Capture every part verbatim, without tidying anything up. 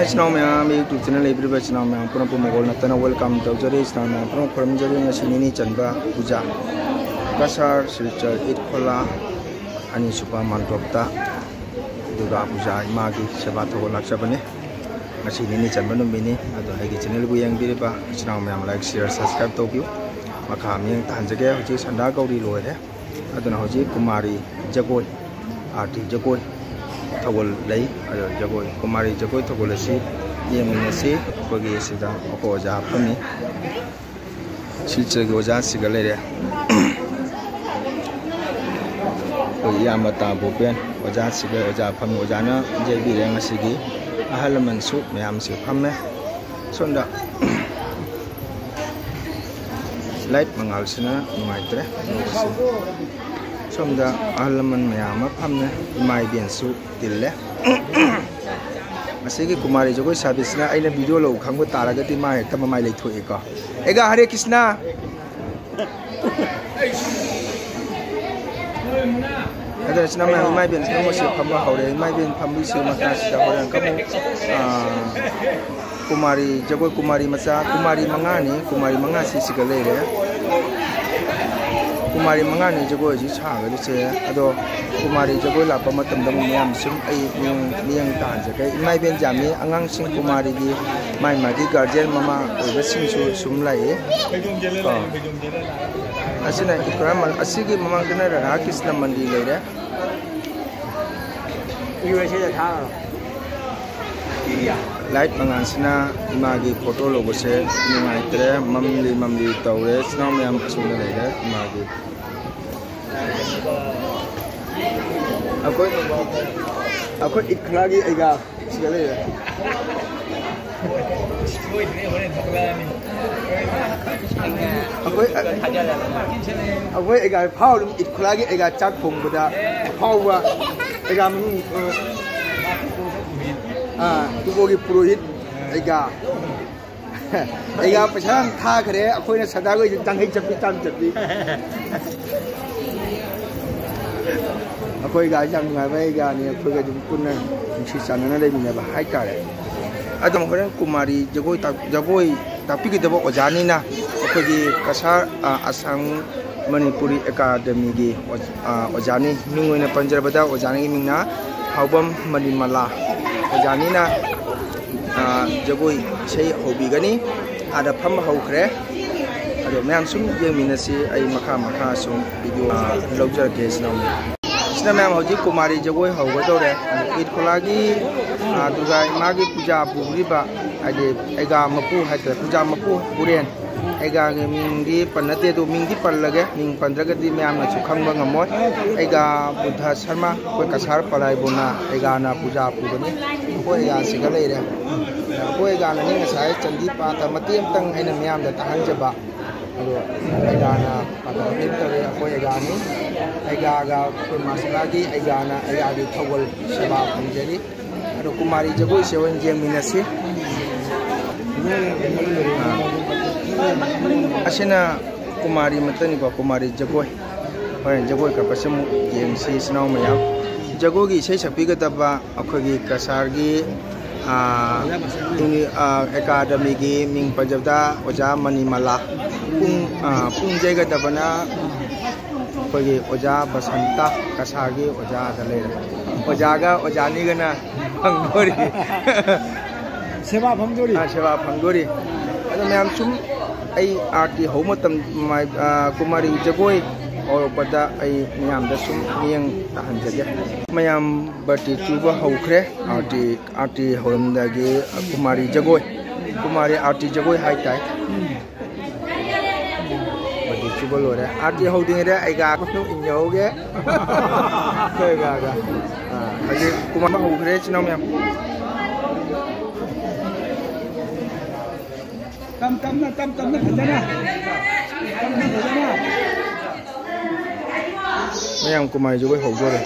ꯏꯆꯤꯟ ꯏꯅꯥꯎ ꯃꯌꯥꯝ, YouTube channel ꯂꯩꯕꯤꯔꯤꯕ ꯏꯆꯤꯟ ꯏꯅꯥꯎ ꯃꯌꯥꯝ ꯄꯨꯝꯅꯃꯛꯄꯨ ꯃꯒꯣꯜ ꯅꯠꯇꯅ welcome ꯇꯧꯖꯔꯤ꯫ ꯏꯆꯤꯟ ꯏꯅꯥꯎ ꯃꯌꯥꯝ ꯄꯨꯝꯅꯃꯛ ꯈꯨꯔꯨꯝꯖꯔꯤ꯫ ꯉꯁꯤ ꯅꯤꯅꯤ ꯆꯟꯕ ꯄꯨꯖꯥ, ꯀꯁꯥꯔ ꯁꯤꯜꯆꯔ ꯏꯠ ꯈꯣꯂꯥ ꯑꯅꯤꯁꯨꯕ ꯃꯥꯟꯇꯣꯞꯇ ꯗꯨꯔꯒꯥ ꯄꯨꯖꯥ ꯏꯃꯥꯒꯤ ꯁꯦꯕꯥ ꯇꯧꯕ ꯂꯥꯛꯆꯕꯅꯤ꯫ ꯉꯁꯤ ꯅꯤꯅꯤ ꯆꯟꯕ ꯅꯨꯃꯤꯠꯅꯤ꯫ ꯑꯗꯣ ꯑꯩꯒꯤ channelꯕꯨ ꯌꯦꯡꯕꯤꯔꯤꯕ ꯏꯆꯤꯟ ꯏꯅꯥꯎ ꯃꯌꯥꯝ like, share, subscribe ꯇꯧꯕꯤꯌꯨ꯫ ꯃꯈꯥ ꯃꯤꯠꯌꯦꯡ ꯇꯥꯍꯟꯖꯒꯦ꯫ ꯍꯧꯖꯤꯛ ꯁꯟꯗꯥ ꯒꯧꯔꯤ ꯂꯣꯏꯔꯦ꯫ ꯑꯗꯨꯅ ꯍꯧꯖꯤꯛ ꯀꯨꯃꯥꯔꯤ ꯖꯒꯣꯏ, ꯑꯥꯔꯇꯤ ꯖꯒꯣꯏ ꯊꯧꯒꯜ ꯂꯩ꯫ ꯑꯗꯣ ꯖꯒꯣꯏ, ꯀꯨꯃꯥꯔꯤ ꯖꯒꯣꯏ ꯊꯧꯒꯜ ꯑꯁꯤ ꯌꯦꯡꯃꯤꯟꯅꯁꯤ꯫ ꯑꯩꯈꯣꯏꯒꯤ ꯁꯤꯗ ꯑꯩꯈꯣꯏ ꯑꯣꯖꯥ ꯐꯝꯃꯤ, ꯁꯤꯜꯆꯔꯒꯤ ꯑꯣꯖꯥꯁꯤꯒ ꯂꯩꯔꯦ꯫ ꯑꯩꯈꯣꯏ ꯏꯌꯥꯝꯕ ꯇꯥ ꯚꯨꯄꯦꯟ ꯑꯣꯖꯥꯁꯤꯒ ꯑꯣꯖꯥ ꯐꯝꯃꯤ꯫ ꯑꯣꯖꯥꯅ ꯌꯩꯕꯤꯔꯦ꯫ ꯉꯁꯤꯒꯤ ꯑꯍꯜ ꯂꯃꯟꯁꯨ ꯃꯌꯥꯝꯁꯦ ꯐꯝꯃꯦ꯫ ꯁꯣꯝꯗ light ꯃꯉꯥꯜꯁꯤꯅ ꯅꯨꯡꯉꯥꯏꯇ꯭ꯔꯦ꯫ ꯁꯣꯝꯗ ꯑꯍꯜ ꯂꯃꯟ ꯃꯌꯥꯝ ꯑꯃ ꯐꯝꯃꯦ꯫ ꯏꯃꯥ ꯏꯕꯦꯟꯁꯨ ꯇꯤꯜꯂꯦ꯫ ꯉꯁꯤꯒꯤ ꯀꯨꯃꯥꯔꯤ ꯖꯒꯣꯏ ꯁꯥꯕꯤꯁꯤꯅ ꯑꯩꯅ video ꯂꯧꯕ ꯈꯪꯕ ꯇꯥꯔꯒꯗꯤ ꯃꯥ ꯍꯦꯛꯇ ꯃꯃꯥꯏ ꯂꯩꯊꯣꯛꯑꯦꯀꯣ꯫ ꯑꯦꯒꯥ ꯍꯔꯦ ꯀ꯭ꯔꯤꯁꯅ꯫ ꯑꯗꯣ ꯏꯆꯤꯟ ꯏꯅꯥꯎ ꯃꯌꯥꯝ, ꯏꯃꯥ ꯏꯕꯦꯟ ꯊꯧꯔꯝ ꯑꯁꯤ ꯐꯝꯕ ꯍꯧꯔꯦ꯫ ꯏꯃꯥ ꯏꯕꯦꯟ ꯐꯝꯕꯤꯁꯤ ꯃꯈꯥꯁꯤꯗ ꯍꯣꯔꯦꯟ ꯑꯃꯨꯛ, ꯑꯥ, ꯀꯨꯃꯥꯔꯤ ꯖꯒꯣꯏ, ꯀꯨꯃꯥꯔꯤ ꯃꯆꯥ, ꯀꯨꯃꯥꯔꯤ ꯃꯉꯥꯅꯤ, ꯀꯨꯃꯥꯔꯤ ꯃꯉꯥꯁꯤ ꯁꯤꯒ ꯂꯩꯔꯦ꯫ ꯀꯨꯃꯥꯔꯤ ꯃꯉꯥꯅꯤ ꯖꯒꯣꯏ ꯑꯁꯤ ꯁꯥꯒꯗꯣꯏꯁꯦ꯫ ꯑꯗꯣ ꯀꯨꯃꯥꯔꯤ ꯖꯒꯣꯏ ꯂꯥꯛꯄ ꯃꯇꯝꯗ ꯑꯃꯨꯛ ꯃꯌꯥꯝ ꯁꯨꯝ ꯑꯩ ꯃꯤꯠꯌꯦꯡ, ꯃꯤꯠꯌꯦꯡ ꯇꯥꯍꯟꯖꯒꯦ꯫ ꯏꯃꯥ ꯏꯕꯦꯟ ꯌꯥꯝꯃꯤ, ꯑꯉꯥꯡꯁꯤꯡ ꯀꯨꯃꯥꯔꯤꯒꯤ ꯃꯥꯏ ꯃꯥꯒꯤ guardian ꯃꯃꯥ ꯑꯣꯏꯕꯁꯤꯡꯁꯨ ꯁꯨꯝ ꯂꯥꯛꯏ꯫ ꯀꯣ꯫ ꯑꯁꯤꯅ ꯏꯈꯨꯔꯥ ꯃꯟ-, ꯑꯁꯤꯒꯤ ꯃꯃꯥꯡꯗꯅ ꯔꯥꯙꯥ ꯀ꯭ꯔꯤꯁꯅ ꯃꯟꯗꯤꯔ ꯂꯩꯔꯦ꯫ Light ꯃꯉꯥꯜꯁꯤꯅ ꯏꯃꯥꯒꯤ photo ꯂꯧꯕꯁꯦ ꯅꯨꯡꯉꯥꯏꯇ꯭ꯔꯦ, ꯃꯝꯂꯤ ꯃꯝꯂꯤ ꯇꯧꯔꯦ꯫ ꯏꯆꯤꯟ ꯏꯅꯥꯎ ꯃꯌꯥꯝ ꯑꯁꯣꯝꯗ ꯂꯩꯔꯦ ꯏꯃꯥꯒꯤ꯫ ꯑꯩꯈꯣꯏ, ꯑꯩꯈꯣꯏ ꯏꯈ꯭ꯔꯥꯒꯤ ꯑꯩꯒꯥ ꯁꯤꯗ ꯂꯩꯔꯦ꯫ ꯑꯩꯈꯣꯏ, ꯑꯩꯈꯣꯏ ꯑꯩꯒꯥ ꯐꯥꯎ ꯑꯗꯨꯝ ꯏꯠ ꯈꯨꯂꯥꯒꯤ ꯑꯩꯒꯥ ꯆꯥꯛ ꯊꯣꯡꯕꯗ ꯑꯐꯥꯎꯕ ꯑꯩꯒꯥ ꯃꯃꯤꯡ, ꯑ, ꯑ, ꯇꯨꯀꯣꯒꯤ ꯄꯨꯔꯣꯍꯤꯠ ꯑꯩꯒꯥ꯫ ꯑꯩꯒꯥ ꯄꯩꯁꯥ ꯌꯥꯝ ꯊꯥꯈ꯭ꯔꯦ꯫ ꯑꯩꯈꯣꯏꯅ ꯁꯗꯥꯒꯣꯏꯁꯨ ꯇꯥꯡꯈꯩ ꯆꯠꯄꯤ, ꯆꯥꯝ ꯆꯠꯄꯤ꯫ ꯑꯩꯈꯣꯏꯒ ꯌꯥꯝ ꯅꯨꯡꯉꯥꯏꯕ ꯑꯩꯒꯥꯅꯤ꯫ ꯑꯩꯈꯣꯏꯒ ꯑꯗꯨꯝ ꯄꯨꯟꯅ ꯅꯨꯡꯁꯤ ꯆꯥꯟꯅꯅ ꯂꯩꯃꯤꯟꯅꯕ ꯍꯥꯏꯇꯥꯔꯦ꯫ ꯑꯗꯨꯝ ꯍꯣꯔꯦꯟ ꯀꯨꯃꯥꯔꯤ ꯖꯒꯣꯏ ꯇꯥꯛ-, ꯖꯒꯣꯏ ꯇꯥꯛꯄꯤꯒꯗꯕ ꯑꯣꯖꯥꯅꯤꯅ ꯑꯩꯈꯣꯏꯒꯤ ꯀꯁꯥꯔ, ꯑ, ꯑꯁꯥꯝ ꯃꯅꯤꯄꯨꯔꯤ ꯑꯦꯀꯥꯗꯃꯤꯒꯤ ꯑꯣꯖ-, ꯑ, ꯑꯣꯖꯥꯅꯤ꯫ ꯃꯤꯡ ꯑꯣꯏꯅ ꯄꯟꯖꯔꯕꯗ ꯑꯣꯖꯥꯅꯤꯒꯤ ꯃꯤꯡꯅ ꯍꯥꯎꯕꯝ ꯃꯅꯤꯃꯂꯥ ꯑꯣꯖꯥꯅꯤꯅ, ꯑ, ꯖꯒꯣꯏ ꯏꯁꯩ ꯍꯧꯕꯤꯒꯅꯤ꯫ ꯑꯥꯗ ꯐꯝꯕ ꯍꯧꯈ꯭ꯔꯦ꯫ ꯑꯗꯣ ꯃꯌꯥꯝ ꯁꯨꯝ ꯌꯦꯡꯃꯤꯟꯅꯁꯤ꯫ ꯑꯩ ꯃꯈꯥ ꯃꯈꯥ ꯁꯨꯝ ꯚꯤꯗꯤꯑꯣ, ꯑ, ꯂꯧꯖꯔꯛꯀꯦ ꯏꯆꯤꯟ ꯏꯅꯥꯎ꯫ ꯁꯤꯅ ꯃꯌꯥꯝ ꯍꯧꯖꯤꯛ ꯀꯨꯃꯥꯔꯤ ꯖꯒꯣꯏ ꯍꯧꯒꯗꯧꯔꯦ꯫ ꯏꯗ ꯈꯣꯂꯥꯒꯤ, ꯑ, ꯗꯨꯔꯒꯥ ꯏꯃꯥꯒꯤ ꯄꯨꯖꯥ ꯄꯨꯔꯤꯕ, ꯍꯥꯏꯗꯤ ꯑꯩꯒꯥ ꯃꯄꯨ ꯍꯥꯏꯇꯥꯔꯦ, ꯄꯨꯖꯥ ꯃꯄꯨ ꯄꯨꯔꯦꯟ꯫ ꯑꯩꯒꯥꯒꯤ ꯃꯤꯡꯗꯤ ꯄꯟꯅꯗꯦ, ꯑꯗꯨ ꯃꯤꯡꯗꯤ ꯄꯜꯂꯒꯦ꯫ ꯃꯤꯡ ꯄꯟꯗ꯭ꯔꯒꯗꯤ ꯃꯌꯥꯝꯅꯁꯨ ꯈꯪꯕ ꯉꯝꯃꯣꯏ꯫ ꯑꯩꯒꯥ ꯕꯨꯙ ꯁꯔꯃ, ꯑꯩꯈꯣꯏ ꯀꯁꯥꯔ ꯄꯂꯥꯏꯕꯨꯅ ꯑꯩꯒꯥꯅ ꯄꯨꯖꯥ ꯄꯨꯕꯅꯤ꯫ ꯑꯩꯈꯣꯏ ꯑꯩꯒꯥꯁꯤꯒ ꯂꯩꯔꯦ꯫ ꯑꯩꯈꯣꯏ ꯑꯩꯒꯥꯅꯅꯤ ꯉꯁꯥꯏ ꯆꯟꯗꯤ ꯄꯥꯠꯇ ꯃꯇꯦꯛ ꯑꯃꯇꯪ ꯑꯩꯅ ꯃꯤꯌꯥꯝꯗ ꯇꯥꯍꯟꯖꯕ꯫ ꯑꯗꯣ ꯑꯩꯒꯥꯅ ꯄꯥꯊꯣꯛ ꯇꯧꯔꯦ, ꯑꯩꯈꯣꯏ ꯑꯩꯒꯥꯅꯤ꯫ ꯑꯩꯒꯥꯒ ꯑꯩꯈꯣꯏ ꯃꯥꯁꯂꯥꯒꯤ ꯑꯩꯒꯥꯅ ꯑꯩꯒꯥꯒꯤ ꯊꯧꯒꯜ ꯁꯦꯕꯥ ꯐꯪꯖꯔꯤ꯫ ꯑꯗꯣ ꯀꯨꯃꯥꯔꯤ ꯖꯒꯣꯏꯁꯦ ꯑꯣꯏꯅ ꯌꯦꯡꯃꯤꯟꯅꯁꯤ꯫ ꯑꯥ꯫ ꯑꯁꯤꯅ ꯀꯨꯃꯥꯔꯤ ꯃꯛꯇꯅꯤꯀꯣ, ꯀꯨꯃꯥꯔꯤ ꯖꯒꯣꯏ꯫ ꯍꯣꯔꯦꯟ ꯖꯒꯣꯏ ꯀꯞꯄꯁꯤ ꯑꯃꯨꯛ ꯌꯦꯡꯁꯤ, ꯏꯆꯤꯟ ꯏꯅꯥꯎ ꯃꯌꯥꯝ꯫ ꯖꯒꯣꯏꯒꯤ ꯏꯁꯩ ꯁꯛꯄꯤꯒꯗꯕ ꯑꯩꯈꯣꯏꯒꯤ ꯀꯁꯥꯔꯒꯤ, ꯑꯥ, ꯏꯅꯤ-, ꯑꯥ, ꯑꯦꯀꯥꯗꯃꯤꯒꯤ ꯃꯤꯡ ꯄꯟꯖꯕꯗ ꯑꯣꯖꯥ ꯃꯅꯤꯃꯂꯥ꯫ ꯄꯨꯡ, ꯑꯥ, ꯄꯨꯡ ꯌꯩꯒꯗꯕꯅ ꯑꯩꯈꯣꯏꯒꯤ ꯑꯣꯖꯥ ꯕꯁꯟꯇ, ꯀꯁꯥꯔꯒꯤ ꯑꯣꯖꯥꯗ ꯂꯩꯔꯦ꯫ ꯑꯣꯖꯥꯒ ꯑꯣꯖꯥꯅꯤꯒꯅ ꯐꯪꯗꯣꯔꯤ꯫ ꯁꯦꯕꯥ ꯐꯪꯗꯣꯔꯤ꯫ ꯑꯥ, ꯁꯦꯕꯥ ꯐꯪꯗꯣꯔꯤ꯫ ꯑꯗꯣ ꯃꯌꯥꯝ ꯁꯨꯝ ꯑꯩ ꯑꯥꯔꯇꯤ ꯍꯧꯕ ꯃꯇꯝ, ꯃꯥꯏ-, ꯑꯥ, ꯀꯨꯃꯥꯔꯤ ꯖꯒꯣꯏ ꯍꯧꯔꯛꯄꯗ ꯑꯩ ꯃꯌꯥꯝꯗ ꯁꯨꯝ ꯃꯤꯠꯌꯦꯡ ꯇꯥꯍꯟꯖꯒꯦ꯫ ꯃꯌꯥꯝ ꯕꯥꯔꯇꯤ ꯆꯨꯕ ꯍꯧꯈ꯭ꯔꯦ꯫ ꯑꯥꯔꯇꯤ, ꯑꯥꯔꯇꯤ ꯍꯧꯔꯝꯗꯥꯏꯒꯤ ꯀꯨꯃꯥꯔꯤ ꯖꯒꯣꯏ, ꯀꯨꯃꯥꯔꯤ ꯑꯥꯔꯇꯤ ꯖꯒꯣꯏ ꯍꯥꯏꯇꯥꯏ꯫ ꯕꯥꯔꯇꯤ ꯆꯨꯕ ꯂꯣꯏꯔꯦ꯫ ꯑꯥꯔꯇꯤ ꯍꯧꯗ꯭ꯔꯤꯉꯩꯗ ꯑꯩꯒꯥ ꯃꯇꯨꯡ ꯏꯟꯖꯍꯧꯒꯦ꯫ ꯑꯩꯈꯣꯏ ꯑꯩꯒꯥꯒ꯫ ꯑꯥ, ꯍꯧꯖꯤꯛ ꯀꯨꯃꯥꯔ ꯍꯧꯈ꯭ꯔꯦ, ꯏꯆꯤꯟ ꯏꯅꯥꯎ ꯃꯌꯥꯝ꯫ ꯇꯞ ꯇꯞꯅ, ꯇꯞ ꯇꯞꯅ, ꯐꯖꯅ꯫ ꯇꯞꯅ, ꯐꯖꯅ꯫ ꯃꯌꯥꯝ ꯀꯨꯃꯥꯔꯤ ꯖꯒꯣꯏ ꯍꯧꯗꯣꯔꯦ꯫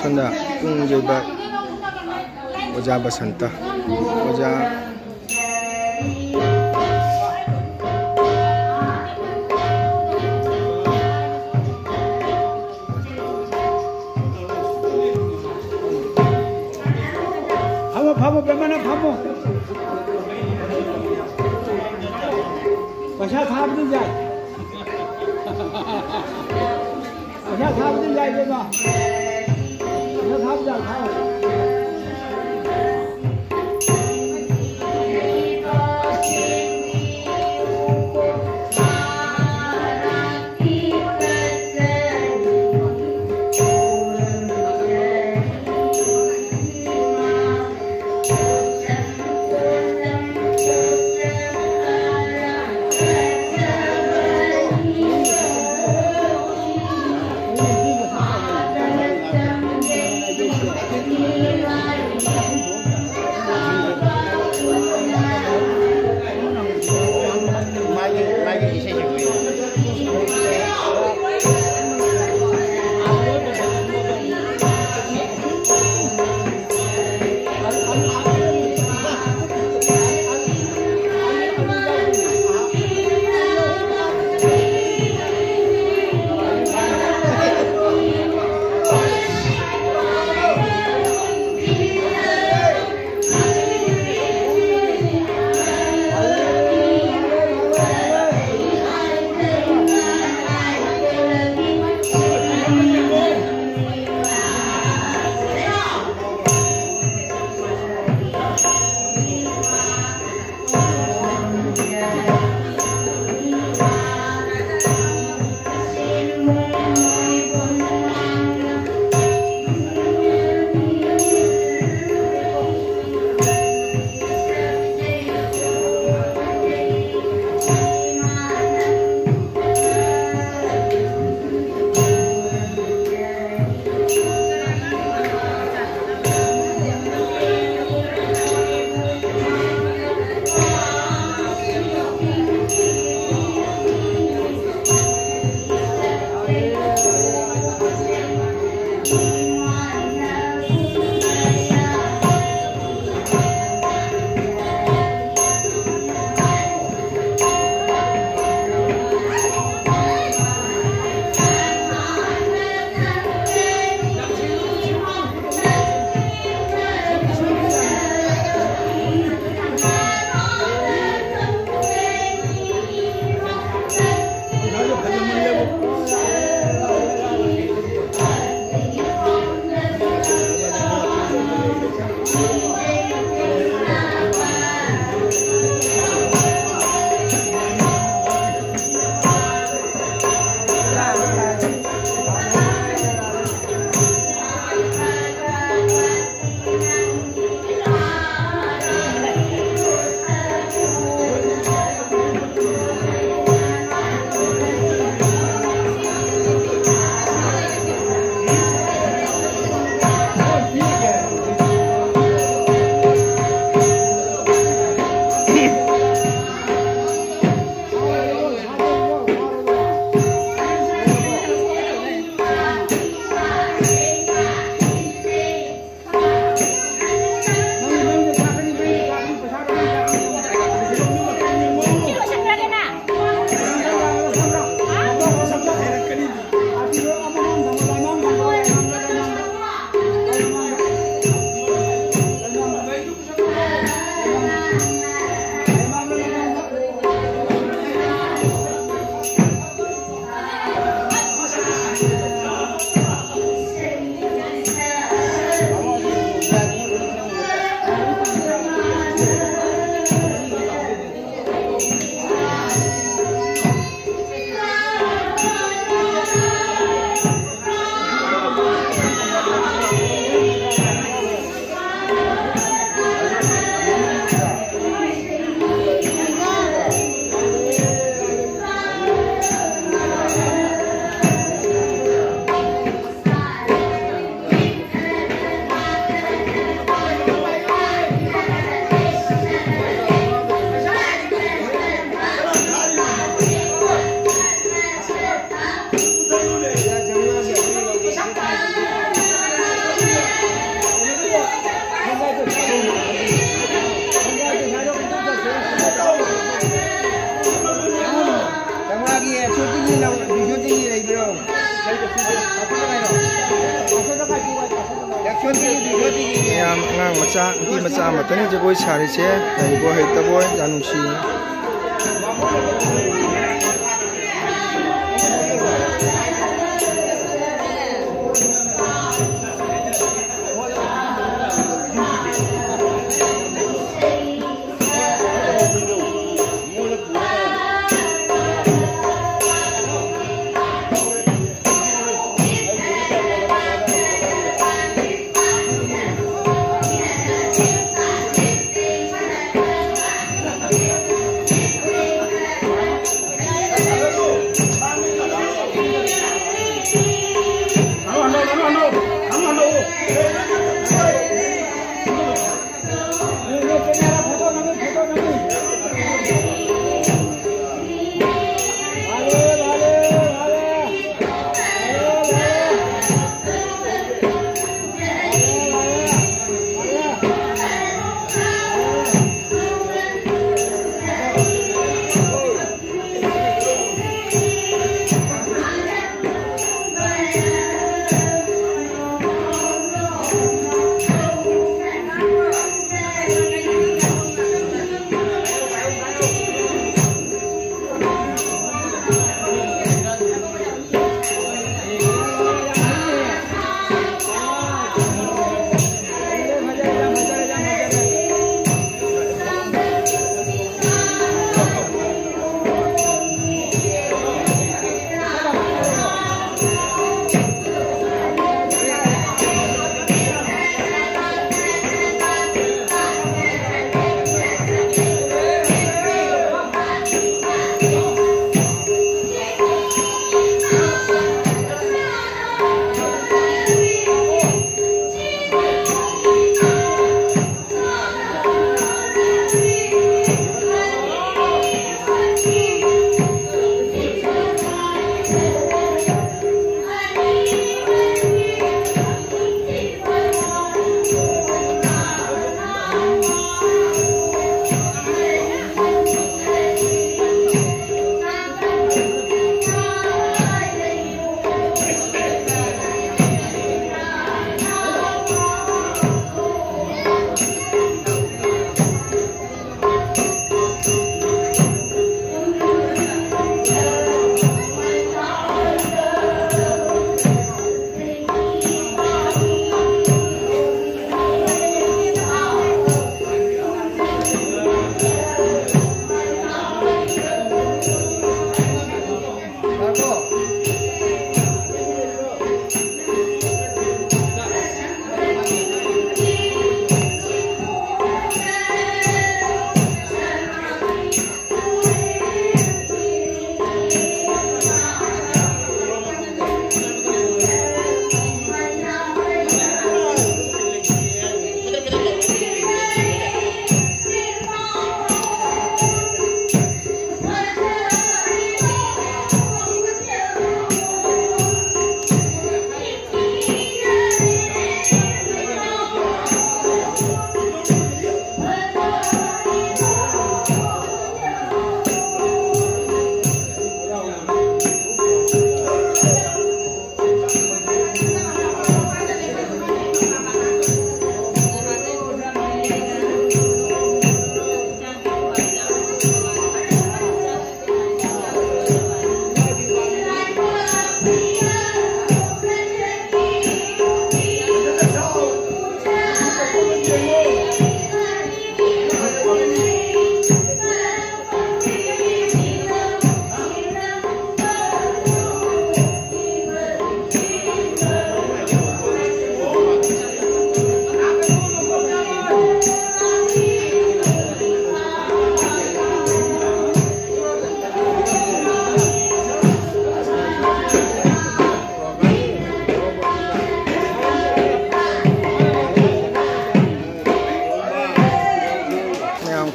ꯁꯣꯝꯗ ꯄꯨꯡ ꯌꯩꯕ ꯑꯣꯖꯥ ꯕꯁꯟꯇ꯫ ꯑꯣꯖꯥ ꯄꯩꯁꯥ ꯊꯥꯕꯗꯤ ꯌꯥꯏ꯫ ꯄꯩꯁꯥ ꯊꯥꯕꯗꯤ ꯌꯥꯏꯗꯅ꯫ ꯄꯩꯁꯥ ꯊꯥꯕꯗꯤ ꯌꯥꯏ, ꯊꯥꯎ꯫ ꯃꯌꯥꯝ ꯑꯉꯥꯡ ꯃꯆꯥ, ꯅꯨꯄꯤ ꯃꯆꯥ ꯑꯃꯠꯇꯅꯤ ꯖꯒꯣꯏ ꯁꯥꯔꯤꯁꯦ꯫ ꯍꯩꯕꯣꯏ ꯍꯩꯇꯕꯣꯏ ꯌꯥꯝ ꯅꯨꯡꯁꯤ꯫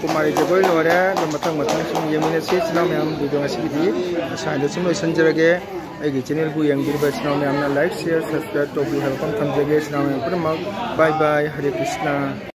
ꯀꯨꯃꯥꯔꯤ ꯖꯒꯣꯏ ꯂꯣꯏꯔꯦ꯫ ꯑꯗꯣ ꯃꯊꯪ ꯃꯊꯪ ꯁꯨꯝ ꯌꯦꯡꯃꯤꯟꯅꯁꯤ꯫ ꯏꯆꯤꯟ ꯏꯅꯥꯎ ꯃꯌꯥꯝ, ꯚꯤꯗꯤꯑꯣ ꯉꯁꯤꯒꯤꯗꯤ ꯑꯁ꯭ꯋꯥꯏꯗ ꯁꯨꯝ ꯂꯣꯏꯁꯤꯟꯖꯔꯒꯦ꯫ ꯑꯩꯒꯤ ꯆꯦꯅꯦꯜꯕꯨ ꯌꯦꯡꯕꯤꯔꯤꯕ ꯏꯆꯤꯟ ꯏꯅꯥꯎ ꯃꯌꯥꯝꯅ ꯂꯥꯏꯛ, ꯁꯤꯌꯔ, ꯁꯕꯁꯀ꯭ꯔꯥꯏꯕ ꯇꯧꯕꯤꯌꯨ ꯍꯥꯏꯕ ꯋꯥꯐꯝ ꯊꯝꯖꯒꯦ꯫ ꯏꯆꯤꯟ ꯏꯅꯥꯎ ꯃꯌꯥꯝ ꯄꯨꯝꯅꯃꯛ ꯕꯥꯏ ꯕꯥꯏ, ꯍꯔꯦ ꯀ꯭ꯔꯤꯁꯅ꯫